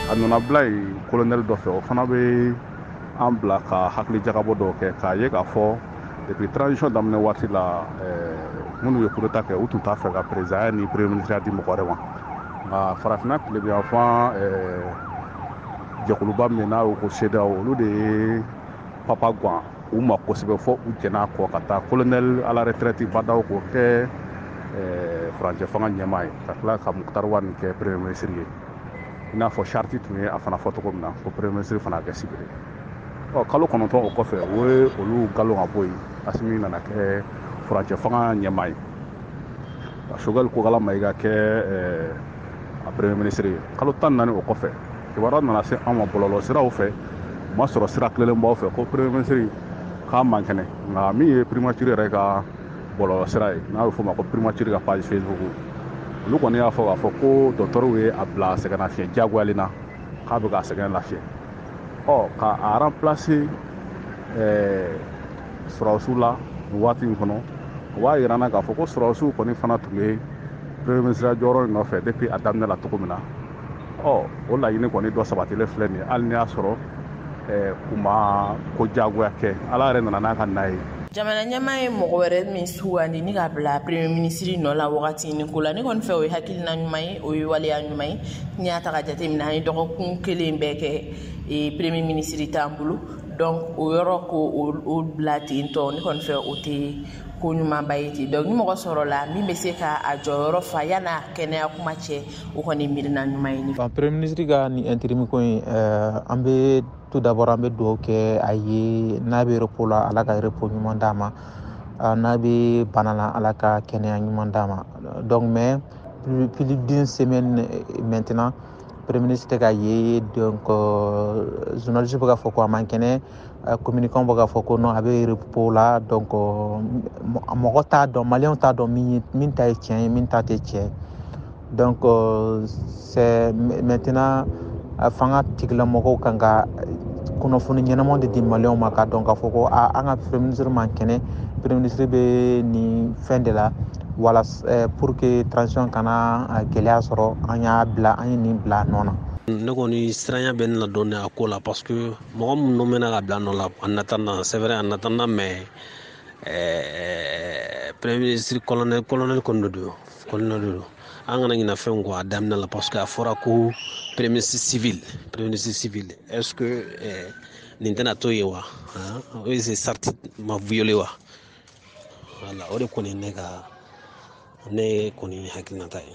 A nana bila yen colonel dɔ fɛ, o fana bɛ an bila ka hakili jagabɔ dɔw kɛ k'a ye k'a fɔ depuis transition daminɛ waati la, minnu ye coup d'état kɛ, u tun t'a fɛ ka président ni premier ministre di mɔgɔ wɛrɛ ma. Nka farafinna tilebinyanfan jɛkuluba min n'a y'o ko CEDEAO, olu de ye papa gan u ma kosɛbɛ fɔ u jɛn'a kɔ ka taa colonel à la retraite Bah N'Daw k'o kɛ furancɛ fanga ɲɛmaa ye, ka tila ka Moctar Ouane kɛ premier ministre ye, i n'a fɔ charte tun ye a fana fɔ cogo min na ko premier ministre fana kɛ civil ye. Ɔ kalo 9 o kɔfɛ, o ye olu galon ka bɔ yen, Assimi nana kɛ furancɛ fanga ɲɛmaa ye, ka Choguel Kokalla Maïga kɛ a premier ministre ye. Kalo 14 o kɔfɛ, kibaruya nana se an ma bɔlɔlɔ siraw fɛ, u ma sɔrɔ sira tilenlenbaw fɛ, ko premier ministre k'a man kɛnɛ. Nka min ye primature yɛrɛ ka bɔlɔlɔ sira ye, n'a bɛ f'o ma ko primature ka page Facebook, olu kɔni y'a fɔ k'a fɔ ko dɔgɔtɔrɔw ye a bila sɛgɛnnafiɲɛ diyagoyalen na, k'a bɛ ka sɛgɛn lafiɲɛ. Ɔ ka a remplacer sɔrɔdasiw la nin waati in kɔnɔ, o b'a yira n na k'a fɔ ko sɔrɔdasiw kɔni fana tun bɛ premier ministre jɔyɔrɔ in nɔfɛ depuis a daminɛ la cogo min na. Ɔ o laɲini kɔni dɔ sabatilen filɛ nin ye, hali ni y'a sɔrɔ u ma ko diyagoya kɛ, Ala yɛrɛ nana n'a ka na ye. Jamana ɲɛmaa ye mɔgɔ wɛrɛ min sugandi ni k'a bila premier ministre nɔ la wagati ni ko la, ne kɔni fɛ, o ye hakilina ɲuman ye, o ye waleya ɲuman ye. N'i y'a ta ka jateminɛ, an ye dɔgɔkun kelen bɛɛ kɛ, premier ministre t'an bolo. Donc o yɔrɔ ko o bila ten tɔ, ne kɔni fɛ, o tɛ ko ɲumanba ye ten. Donc ni mɔgɔ sɔrɔla min bɛ se ka a jɔyɔrɔ fa yan'a kɛnɛya kuma cɛ, o kɔni miirina ɲuman ye. Bon, premier ministre ka nin intérim ko in, an bɛ tout d'abord an bɛ dugawu kɛ a ye. N'a bɛ repos la, Ala ka repos ɲuman d'a ma. N'a bɛ bana la, Ala ka kɛnɛya ɲuman d'a ma. Donc mais plus d'une semaine maintenant, premier ministre tɛ ka ye. Donc journaliste bɛ k'a fɔ ko a man kɛnɛ, communicant bɛ k'a fɔ ko non, a bɛ repos la. Donc mɔgɔ t'a dɔn, maliyɛnw t'a dɔn min ta ye tiɲɛ ye, min ta tɛ tiɲɛ ye. Donc c'est maintenant fanga tigilamɔgɔw kan ka kunnafoni ɲɛnamaw de di maliyɛnw ma, k'a dɔn k'a fɔ ko an ka premier ministre man kɛnɛ, premier ministre bɛ nin fɛn de la. Wala pour que transition kana gɛlɛya sɔrɔ, an y'a bila, an ye nin bila a nɔ na. Ne kɔni, siranya bɛ ne la dɔɔni a ko la, parce que mɔgɔ minnu mɛna ka bila nɔ la en attendant, c'est vrai, en attendant, mais premier ministre colonel kɔni de don, colonel de don. An kana ɲina fɛnw kɔ a daminɛ la, parce que a fɔra ko premier ministre civil, premier ministre civil. Est ce que nin tɛna to yen wa? O ye charte ma violé wa? Voilà, o de kɔni ne ka ne kɔni hakilinata ye.